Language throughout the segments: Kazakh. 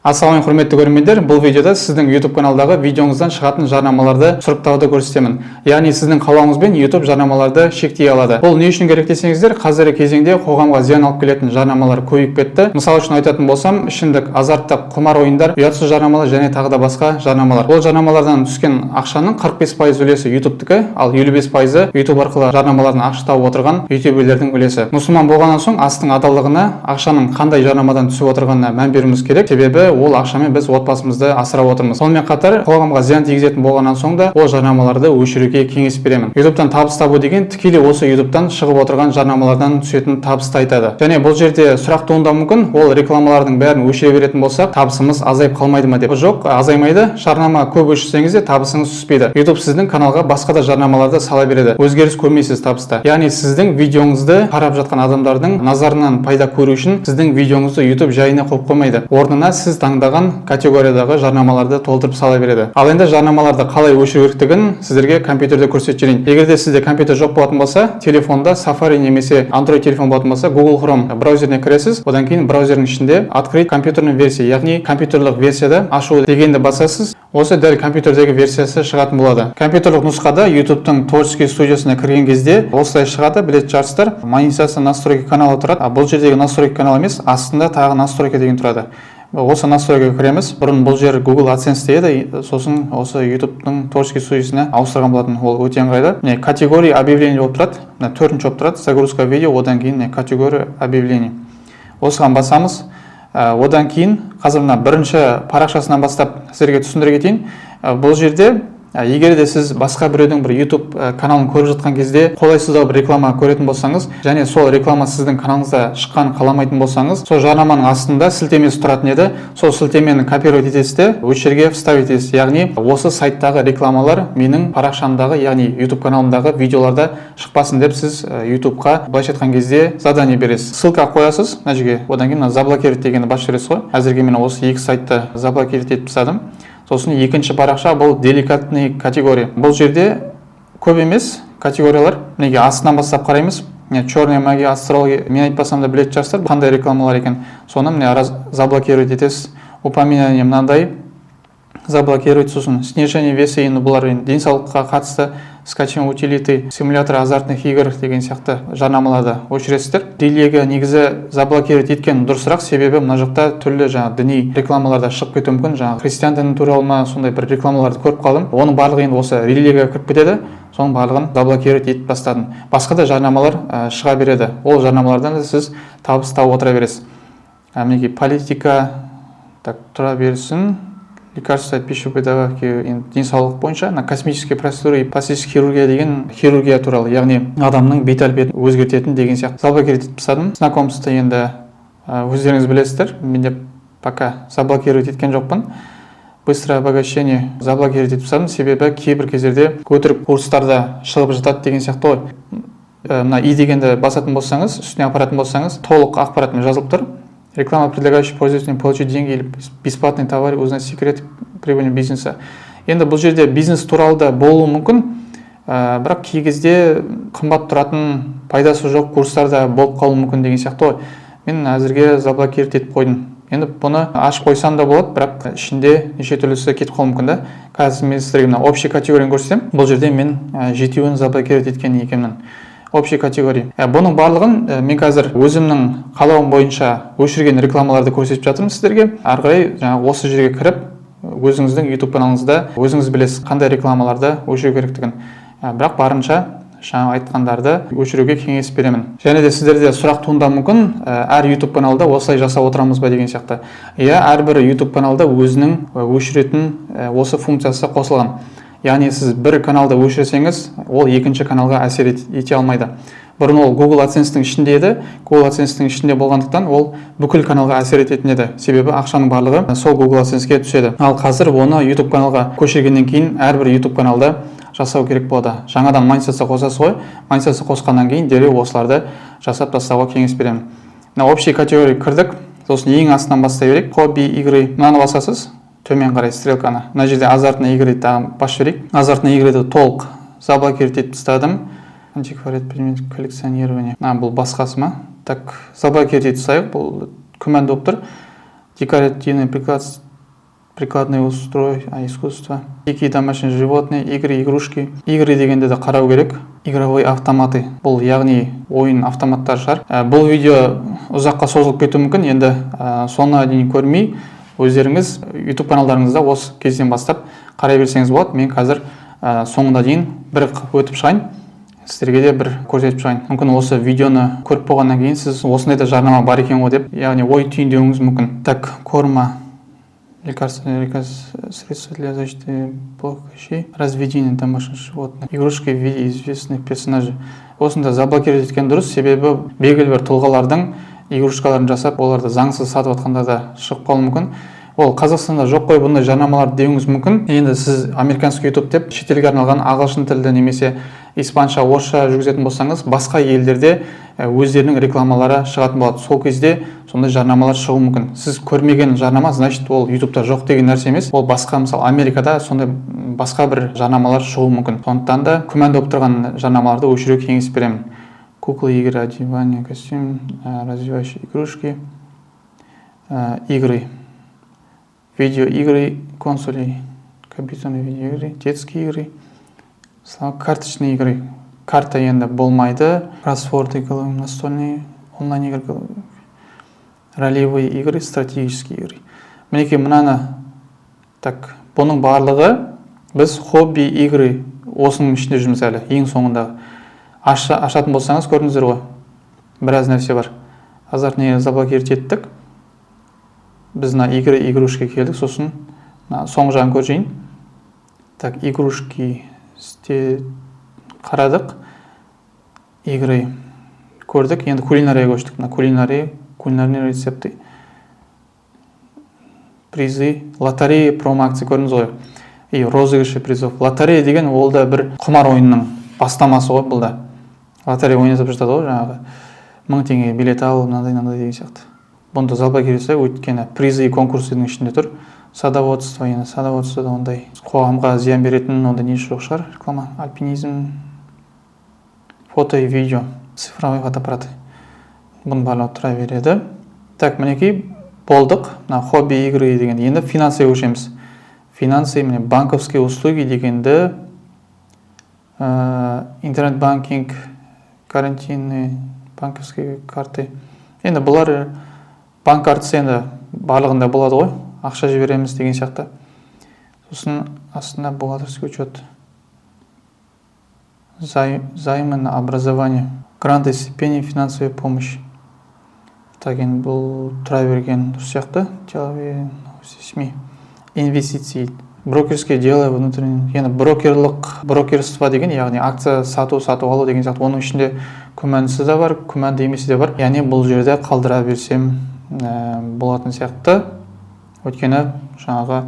Ассалаумағалейкум, құрметті көрермендер! Бұл видеода сіздің YouTube каналдағы видеоңыздан шығатын жарнамаларды сұрыптауды көрсетемін. Яғни сіздің қалауыңызбен YouTube жарнамаларды шектей алады. Бұл не үшін керек десеңіздер, қазіргі кезеңде қоғамға зиян алып келетін жарнамалар көбейіп кетті. Мысалы үшін айтатын болсам, ішімдік, азарттық, құмар ойындар, ұятсыз жарнамалар және тағы да басқа жарнамалар. Ол жарнамалардан түскен ақшаның 45% үлесі YouTube'тікі, ал 55%-ы YouTube арқылы жарнамалардан ақша тауып отырған ютуберлердің үлесі. Мұсылман болғаннан соң, астың адалдығына, ақшаның қандай жарнамадан түсіп отырғанына мән беруіміз керек, себебі ол ақшамен біз отбасымызды асырап отырмыз. Сонымен қатар қоғамға зиян тигізетін болғаннан соң да, ол жарнамаларды өшіруге кеңес беремін. Ютубтан табыс табу деген тікелей осы Ютубтан шығып отырған жарнамалардан түсетін табысты айтады. Және бұл жерде сұрақ туындауы мүмкін: ол рекламалардың бәрін өшіре беретін болсақ, табысымыз азайып қалмайды ма деп. Жоқ, азаймайды. Жарнама көп өшірсеңіз де, табысыңыз түспейді. Ютуб сіздің каналға басқа да жарнамаларды сала береді, өзгеріс көрмейсіз табыста. Яғни сіздің видеоңызды қарап жатқан адамдардың назарынан пайда көру үшін сіздің видеоңызды Ютуб жайына қойып қоймайды, орнына сіз таңдаған категориядағы жарнамаларды толтырып сала береді. Ал енді жарнамаларды қалай өшіру керектігін сіздерге компьютерде көрсетіп жіберейін. Егер де сізде компьютер жоқ болатын болса, телефонда Safari немесе Android телефон болатын болса, Google Chrome браузеріне кіресіз. Одан кейін браузердің ішінде «Открыть компьютерную версию», яғни компьютерлік версияда ашу дегенді басасыз. Осы дәл компьютердегі версиясы шығатын болады. Компьютерлік нұсқада Ютубтың творческий студиясына кірген кезде осылай шығады, білетін шығарсыздар. Монетизация, настройки канала тұрады. А бұл жердегі настройки канал емес, астында тағы настройка деген тұрады. Осы настройкаға кіреміз. Бұрын бұл жер Google AdSense еді, сосын осы Ютубтың творческий студиясына ауыстырған болатын. Ол өте ыңғайлы. Міне, категория объявлений болып тұрады, мына төртінші болып тұрады, загрузка видео. Одан кейін, міне, категория объявлений, осыған басамыз. Одан кейін қазір мына бірінші парақшасынан бастап сіздерге түсіндіре кетейін. Бұл жерде егер де сіз басқа біреудің бір YouTube каналын көріп жатқан кезде қолайсыздау бір реклама көретін болсаңыз және сол реклама сіздің каналыңызда шыққанын қаламайтын болсаңыз, сол жарнаманың астында сілтемесі тұратын еді. Сол сілтемені копировать етесіз де, осы жерге вставить етесіз. Яғни осы сайттағы рекламалар менің парақшамдағы, яғни YouTube каналымдағы видеоларда шықпасын деп сіз YouTubeқа, былайша айтқан кезде, задание бересіз. Ссылка қоясыз мына жерге. Одан кейін мына заблокировать дегенді басып жібересіз ғой. Әзірге мен осы екі сайтты заблокировать етіп тастадым. Сосын екінші парақша, бұл деликатный категория. Бұл жерде көп емес категориялар. Мінекей, астынан бастап қараймыз. Міне, черная магия, астрология. Мен айтпасам да, білетін шығарсыздар қандай рекламалар екен. Соны, міне, заблокировать етесіз. Упоминание мынандай, заблокировать. Сосын снижение веса, енді бұлар енді денсаулыққа қатысты. Скачивание утилиты, симулятор азартных игр деген сияқты жарнамаларды өшіресіздер. Религия негізі заблокировать еткен дұрысырақ, себебі мына жақта түрлі жаңағы діни рекламалар да шығып кетуі мүмкін. Жаңағы христиан діні туралы ма, сондай бір рекламаларды көріп қалдым. Оның барлығы енді осы религияға кіріп кетеді. Соның барлығын заблокировать етіп тастадым. Басқа да жарнамалар шыға береді, ол жарнамалардан да сіз табыс тауып отыра бересіз. Мінекей, политика, так, тұра берсін. Лекарства, пищевые добавки, енді денсаулық бойынша. Мына косметические процедуры и пластическая хирургия деген хирургия туралы, яғни адамның бет әлпетін өзгертетін деген сияқты, заблокировать етіп тастадым. Знакомство енді өздеріңіз білесіздер, менде пока заблокировать еткен жоқпын. Быстрое обогащение заблокировать етіп тастадым, себебі кейбір кездерде өтірік курстарда шығып жатады деген сияқты ғой. Мына и дегенді басатын болсаңыз, үстіне апаратын болсаңыз, толық ақпаратымен жазылып тұр. Реклама, предлагающая пользователям получить деньги или бесплатный товар, узнать секреты прибыльного бизнеса. Енді бұл жерде бизнес туралы да болуы мүмкін, бірақ кей кезде қымбат тұратын, пайдасы жоқ курстар да болып қалуы мүмкін деген сияқты ғой. Мен әзірге заблокировать етіп қойдым. Енді бұны ашып қойсам да болады, бірақ ішінде неше түрлісі кетіп қалуы мүмкін да. Қазір мен сіздерге мына общий категорияны көрсетемін. Бұл жерде мен жетеуін заблокировать еткен екенмін, общий категория. Бұның барлығын мен қазір өзімнің қалауым бойынша өшірген рекламаларды көрсетіп жатырмын сіздерге. Ары қарай жаңағы осы жерге кіріп, өзіңіздің YouTube каналыңызда өзіңіз білесіз қандай рекламаларды өшіру керектігін. Бірақ барынша жаңа айтқандарды өшіруге кеңес беремін. Және де сіздерде сұрақ туындауы мүмкін: әр YouTube каналда осылай жасап отырамыз ба деген сияқты. Иә, әрбір YouTube каналда өзінің өшіретін осы функциясы қосылған. Яғни сіз бір каналды өшірсеңіз, ол екінші каналға әсер ете алмайды. Бұрын ол Google AdSense'тің ішінде еді. Google AdSense'тің ішінде болғандықтан, ол бүкіл каналға әсер ететін еді, себебі ақшаның барлығы сол Google AdSense'ке түседі. Ал қазір оны YouTube каналға көшіргеннен кейін, әрбір YouTube каналда жасау керек болады. Жаңадан монетизация қосасыз ғой, монетизация қосқаннан кейін дереу осыларды жасап тастауға кеңес беремін. Мына общий категория кірдік. Сосын ең астынан бастай берейік. Хобби, игры, мынаны басасыз, төмен қарай стрелканы. Мына жерде азартные игры, тағы басып жіберейік. Азартные игры толық заблокировать етіп тастадым. Антиквариат, предмет коллекционирования, а, бұл басқасы ма? Так, заблокировать етіп тастайық, бұл күмәнді болып тұр. Декоративный прикладное устройство, искусство. Дикие домашние животные, игры, игрушки. Игры дегенде де қарау керек. Игровые автоматы. Бұл яғни ойын автоматтары шығар. Бұл видео ұзаққа созылып кетуі мүмкін. Енді соңына дейін көрмей, өздеріңіз YouTube каналдарыңызда осы кезден бастап қарай берсеңіз болады. Мен қазір соңына дейін бір өтіп шығайын. Сіздерге де бір көрсетіп шығайын. Мүмкін осы видеоны көріп болғаннан кейін сіз осындай да жарнама бар екен ғой деп, яғни ой түйіндеуіңіз мүмкін. Так, корма, лекарственные средства для защиты вещей, разведение домашних животных, игрушки в виде известных персонажей. Осында заблокировать еткен дұрыс, себебі белгілі бір тұлғалардың игрушкаларын жасап, оларды заңсыз сатып жатқанда да шығып қалуы мүмкін. Ол Қазақстанда жоқ қой бұндай жарнамалар деуіңіз мүмкін. Енді сіз американский YouTube деп шетелге арналған ағылшын тілді немесе испанша, орысша жүргізетін болсаңыз, басқа елдерде өздерінің рекламалары шығатын болады. Сол кезде сондай жарнамалар шығуы мүмкін. Сіз көрмеген жарнама, значит, ол YouTube'та жоқ деген нәрсе емес. Ол басқа, мысалы, Америкада сондай басқа бір жарнамалар шығуы мүмкін. Сондықтан да күмәнді болып тұрған жарнамаларды өшіруге кеңес беремін. Куклы, игры, одевание, костюм, развивающие игрушки, игры, видеоигры, консоли, компьютерные видеоигры, детские игры, карточные игры. Карта енді болмайды. Кроссворды, настольные, онлайн игры, ролевые игры, стратегические игры. Мінекей мынаны, так, бұның барлығы біз хобби игры осының ішінде жүрміз әлі, ең соңындағы. Ашатын болсаңыз, көрдіңіздер ғой, біраз нәрсе бар. Азартные заблокировать еттік. Біз мына игры, игрушки келдік, сосын мына соңғы жағын көрсейін. Так, игрушки қарадық, игры көрдік, енді кулинарияға көштік. Мына кулинария, кулинарный рецепты, призы, лотерея, промо-акция, көрдіңіз ғой, и розыгрыши призов. Лотерея деген ол да бір құмар ойынның бастамасы ғой. Бұл да лотерея ойнатып жатады ғой, жаңағы 1000 теңге билет ал, мынандай мынандай деген сияқты. Бұны да заблокировать, өйткені призы и конкурсының ішінде тұр. Садоводство, енді садоводствода ондай қоғамға зиян беретін ондай несі жоқ шығар реклама. Альпинизм, фото и видео, цифровой фотоаппараты, бұның барлығы тұра береді. Так, мінекей, болдық мына хобби игры деген. Енді финансыға көшеміз. Финансы, міне, банковские услуги дегенді, интернет банкинг, карантинные банковские карты. Енді бұлар банк картасы, енді барлығында болады ғой, ақша жібереміз деген сияқты. Сосын астында бухгалтерский учет, займы на образование, гранты, стипендии, финансовая помощь. Так, енді бұл тұра берген дұрыс сияқты. Деловые новости, СМИ, инвестиции, брокерское дело, внутренний. Енді брокерлық, брокерство деген, яғни акция сату, сатып алу деген сияқты. Оның ішінде күмәндісі де бар, күмәнді емесі де бар. Яғни бұл жерде қалдыра берсем болатын сияқты, өйткені жаңағы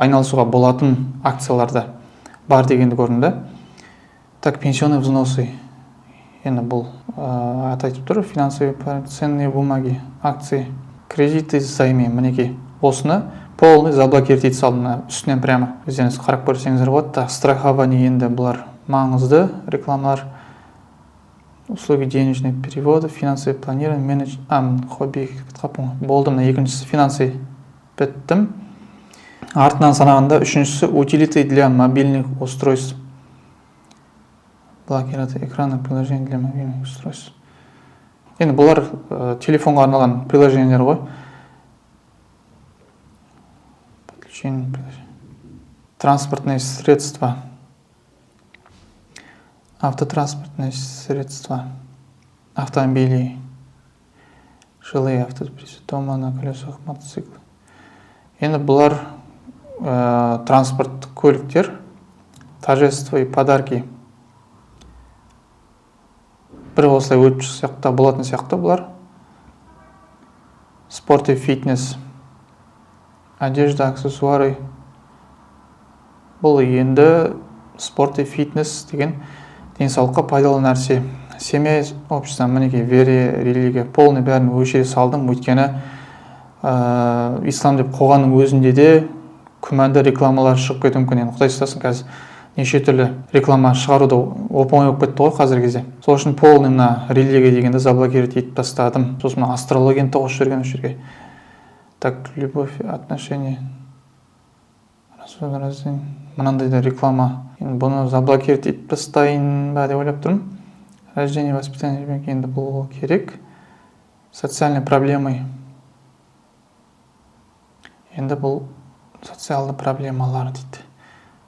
айналысуға болатын акцияларда бар дегенді көрдім да. Так, пенсионные взносы, енді бұл аты айтып тұр. Финансовые, ценные бумаги, акции, кредиты, займы. Мінекей, осыны полный заблокировать ете салдым мына үстінен прямо, өздеріңіз қарап көрсеңіздер болады. Так, страхование, енді бұлар маңызды рекламалар. Услуги денежных переводов, финансовое планирование, менедж, а, хобби болды. Мына екіншісі финансы, біттім. Артынан санағанда үшіншісі утилиты для мобильных устройств, блокиратор экрана, приложение для мобильных устройств. Енді бұлар телефонға арналған приложениелер ғой. Подключение приложения. Транспортные средства, автотранспортные средства, автомобили, жилые автоприцепы, дома на колесах, мотоциклы. Енді бұлар транспорт көліктер. Торжества и подарки, бір осылай өтіп шықсақ та болатын сияқты бұлар. Спорт и фитнес, одежда, аксессуары. Бұл енді спорт и фитнес деген денсаулыққа пайдалы нәрсе. Семья, общество, мінекей, вера, религия, полный бәрін өшіре салдым, өйткені ислам деп қойғанның өзінде де күмәнді рекламалар шығып кетуі мүмкін. Енді құдай сақтасын, қазір неше түрлі реклама шығару да оп оңай болып кетті ғой қазіргі кезде. Сол үшін полный мына религия дегенді заблокировать етіп тастадым. Сосын мына астрологияны да қосып жіберген осы жерге. Так, любовь, отношения. Мынандай да реклама. Енді бұны заблокировать етіп тастайын ба деп ойлап тұрмын. Рождение, воспитание ребенка, енді бұл керек. Социальные проблемы. Енді бұл социалды проблемалар дейді.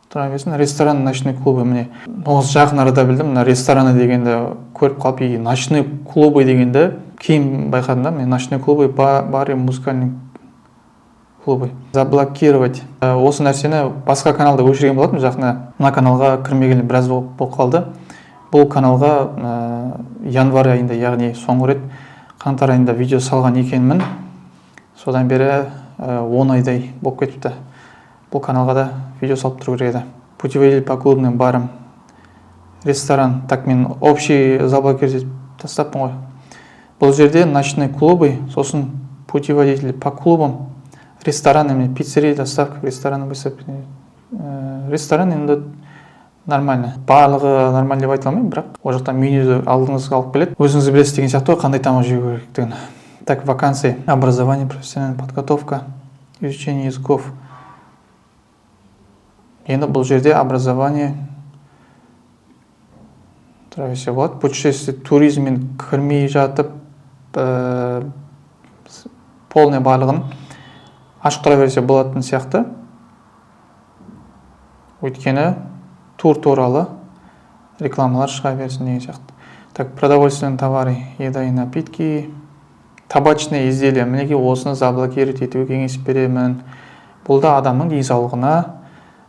Тұра берсін. Ресторан, ночной клубы, міне. Осы жақын арада білдім, мына рестораны дегенді көріп қалып, и ночной клубы дегенді кейін байқадым да, міне ночной клубы, бары, музыкальный клубы. Заблокировать. Осы нәрсені басқа каналда өшірген болатынмын, жақында мына каналға кірмегелі біраз болып қалды. Бұл каналға январь айында, яғни соңғы рет қаңтар айында видео салған екенмін. Содан бері 10 айдай болып кетіпті. Бұл каналға да видео салып тұру керек еді. Путеводитель по клубным барам. Ресторан. Так, мен общий заблокировать етіп тастаппын ғой. Бұл жерде ночной клубы, сосын путеводитель по клубам, ресторан, міне пиццерия, доставка, ресторан, ресторан енді нормально. Барлығы нормально деп айта алмаймын, бірақ ол жақта менюді алдыңызға алып келеді. Өзіңіз білесіз деген сияқты ғой, қандай тамақ жеу керектігін. Так, вакансии, образование, профессиональная подготовка, изучение языков. Енді бұл жерде образование тұра берсе болады. Путешествие, туризммен кірмей жатып, полный барлығын ашық тұра берсе болатын сияқты. Өйткені тур туралы рекламалар шыға берсін деген сияқты. Так, продовольственные товары, еда и напитки, табачные изделия. Мінекей, осыны заблокировать етуге кеңес беремін. Бұл да адамның денсаулығына,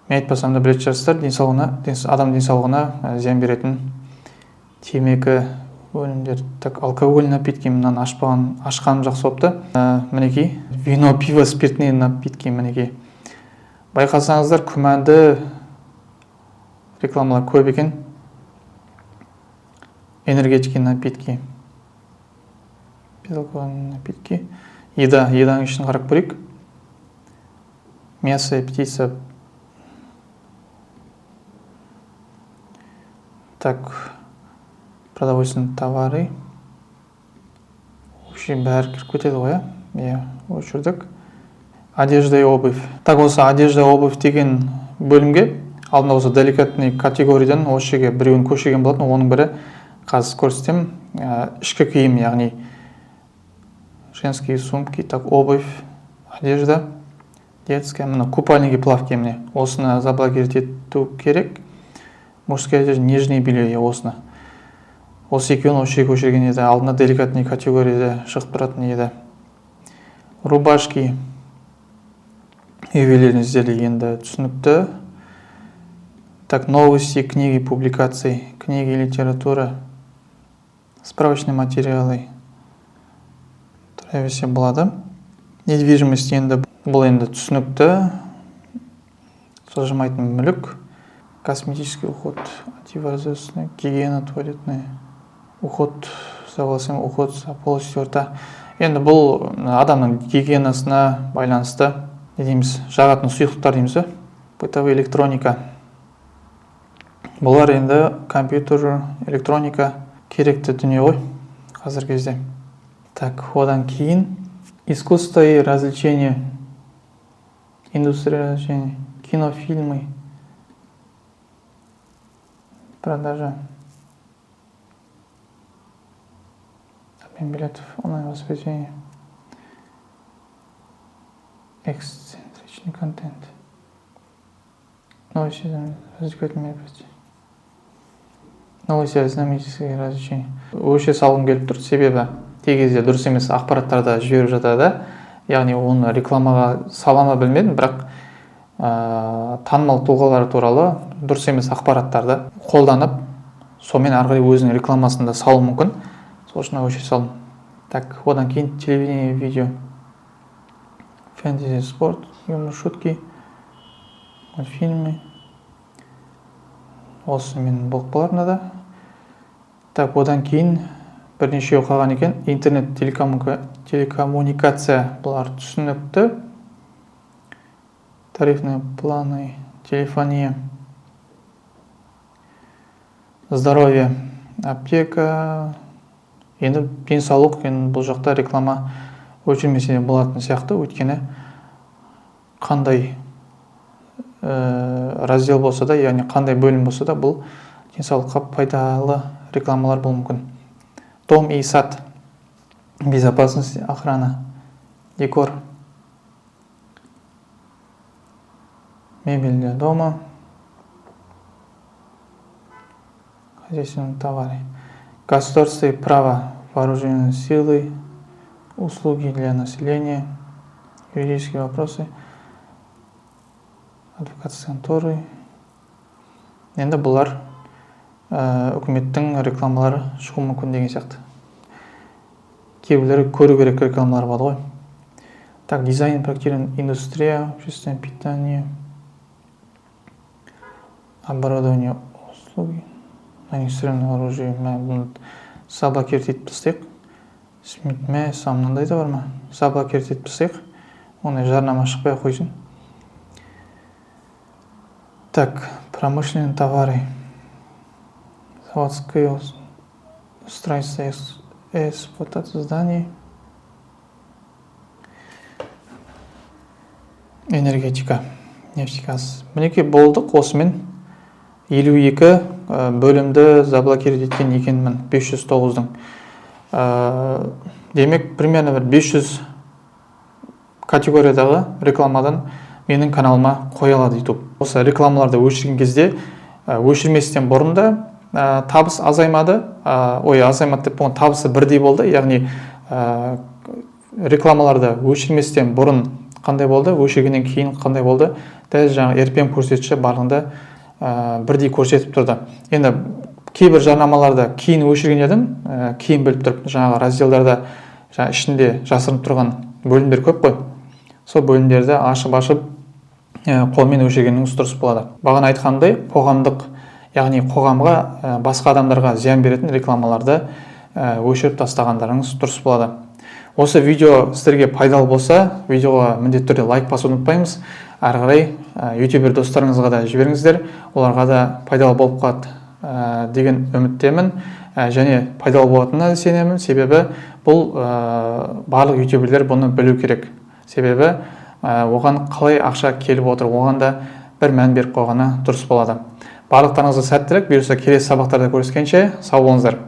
мен айтпасам да білетін шығарсыздар, адам денсаулығына зиян беретін темекі өнімдері. Так, алкоголь напитки, мынаны ашқаным жақсы болыпты. Мінекей, вино, пиво, спиртные напитки, мінекей. Байқасаңыздар, күмәнді рекламалар көп екен. Энергетики, напитки, безалкогольные напитки, еда, еданың ішін қарап көрейік. Мясо и птица. Так, продовольственные товары. Вообще бәрі кіріп кетеді ғой, иә? Иә, өшірдік. Одежда и обувь. Так, осы одежда и обувь деген бөлімге алдында осы деликатный категориядан осы жерге біреуін көшірген болатын, оның бірі қазір көрсетемін. Ішкі киім, яғни женские сумки, так, обувь, одежда, детская, мына купальники, плавки, міне осыны заблокировать ету керек. Мужская одежда, нижнее белье, иә, осыны. Осы екеуін осы жерге көшірген еді, алдында деликатный категорияда шығып тұратын еді. Рубашки, ювелирные изделия енді түсінікті. Так, новости, книги, публикации, книги, литература, справочные материалы. Тұра берсе болады. Недвижимость енді бұл енді түсінікті. Жылжымайтын мүлік. Косметический уход, антивозрастной, гигиена туалетная, уход за волосами, уход за полостью рта. Енді бұл адамның гигиенасына байланысты, не дейміз, жағатын сұйықтықтар дейміз бе? Бытовая электроника. Бұлар енді компьютер, электроника керекті дүние ғой қазіргі кезде. Так, одан кейін искусство и развлечение, индустрия развлечений, кинофильмы, продажа, обмен билетов, онлайн-воспроизведение, эксцентричный контент, новый сезон, развлекательные мероприятия, новый сезон, знаменитые развлечения. Өше салғым келіп тұр, себебі кей кезде дұрыс емес ақпараттарды жіберіп жатады. Яғни оны рекламаға сала ма білмедім, бірақ танымал тұлғалар туралы дұрыс емес ақпараттарды қолданып, сонымен ары қарай өзінің рекламасын да салуы мүмкін. Сол үшін өшіре салдым. Так, одан кейін телевидение, видео, фэнтези, спорт, юмор, шутки, мультфильмы. Осымен болып қалар мынада. Так, одан кейін бірнешеуі қалған екен. Интернет, телекоммуникация, бұлар түсінікті. Тарифные планы, телефония, здоровье, аптека. Енді денсаулық, енді бұл жақта реклама Өшірмесе де болатын сияқты, өйткені қандай раздел болса да, яғни қандай бөлім болса да, бұл денсаулыққа пайдалы рекламалар болуы мүмкін. Дом и сад, безопасность, охрана, декор, мебель для дома, хозяйственные товары, государство и право, вооруженные силы, услуги для населения, юридические вопросы, адвокатские конторы. Енді бұлар үкіметтің рекламалары шығуы мүмкін деген сияқты. Кейбіреулері көру керек рекламалар болады ғой. Так, дизайн, проектирование, индустрия, общественное питание, оборудование, услуги, огнестрельное оружие. Бұны заблокировать етіп тастайық. Мә, мынандай да бар ма? Заблокировать етіп тастайық. Ондай жарнама шықпай қойсын. Так, промышленные товары, заводское строительство, эксплуатация зданий, энергетика, нефть, газ. Мінекей, болдық. Осымен 52 бөлімді заблокировать еткен екенмін 509-дың. Демек, примерно бір 500 категориядағы рекламадан менің каналыма қоя алады YouTube. Осы рекламаларды өшірген кезде, өшірместен бұрын да табыс азаймады, ой, азаймады деп болған, табысы бірдей болды. Яғни рекламаларды өшірместен бұрын қандай болды, өшіргеннен кейін қандай болды, дәл жаңағы RPM көрсеткіші барлығында бірдей көрсетіп тұрды. Енді кейбір жарнамаларды кейін өшірген едім, кейін біліп тұрып, жаңағы разделдарда жаңа ішінде жасырынып тұрған бөлімдер көп қой. Сол бөлімдерді ашып-ашып қолмен өшіргеніңіз дұрыс болады. Бағана айтқанымдай, қоғамдық, яғни қоғамға, басқа адамдарға зиян беретін рекламаларды өшіріп тастағандарыңыз дұрыс болады. Осы видео сіздерге пайдалы болса, видеоға міндетті түрде лайк басуды ұмытпаймыз. Әрі қарай ютубер достарыңызға да жіберіңіздер, оларға да пайдалы болып қалады деген үміттемін. Және пайдалы болатынына сенемін, себебі бұл барлық ютуберлер бұны білу керек. Себебі оған қалай ақша келіп отыр, оған да бір мән беріп қойғаны дұрыс болады. Барлықтарыңызға сәттілік, бұйырса келесі сабақтарда көріскенше сау болыңыздар.